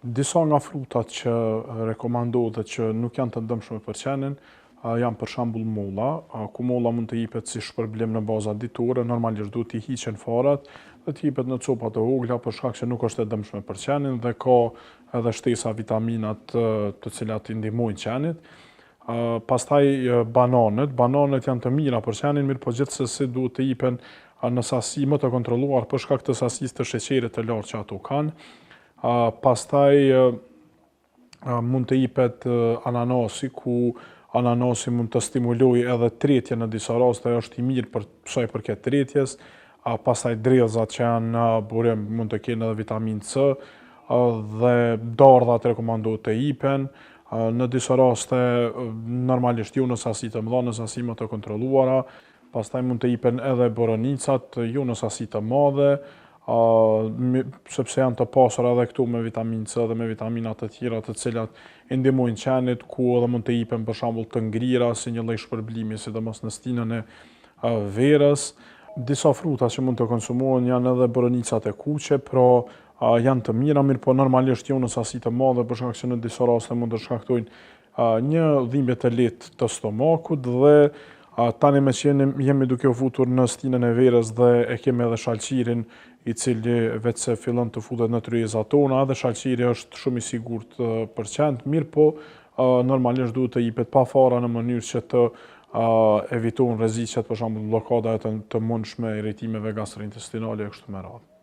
Disa nga frutat që rekomandohet dhe që nuk janë të dëmshme për qenin, janë për shembull molla, ku molla mund të jepet si shpërblim në baza ditore, normalisht duhet t'i hiqen farat dhe të jepet në copa të vogla për shkak se nuk është e dëmshme për qenin dhe ka edhe shtesa vitaminat të cilat i ndihmojnë qenit. Pastaj bananet, bananet janë të mira për qenin, mirëpo gjithsesi duhet të jepen në sasi më të kontrolluar për shkak të sasisë të sheqerit të lartë që ato kanë. Pastaj mund të jepet ananasi, ku ananasi mund të stimulojë edhe tretjen në disa raste, është i mirë për sa i përket tretjes. Pastaj dredhzat që janë në burim mund të kenë edhe vitaminë C dhe dardhat rekomandohet të jepen. Në disa raste, normalisht jo në sasi të mëdha, në sasi më të kontrolluara. Pastaj mund të jepen edhe boronicat, jo në sasi të madhe, sepse janë të pasura edhe këtu me vitaminë C dhe me vitamina të tjera të cilat i ndihmojnë qenit, ku edhe mund të jepen për shembull të ngrira si një lloj shpërblimi, sidomos në stinën e verës. Disa fruta që mund të konsumohen janë edhe boronicat e kuqe, pra janë të mira, mirëpo normalisht jo në sasi të madhe, për shkak se në disa raste mund të shkaktojnë një dhimbje të lehtë të stomakut dhe tani me që jemi duke u futur në stinën e verës dhe e kemi edhe shalqirin i cili veç se fillon të futet në tryezat tona, edhe shalqiri është shumë i sigurt për qentë, mirëpo normalisht duhet të jepet pa fara në mënyrë që të evitohen rreziqet, për shembull bllokada të, të mundshme irritimeve gastrointestinale e kështu me radhë.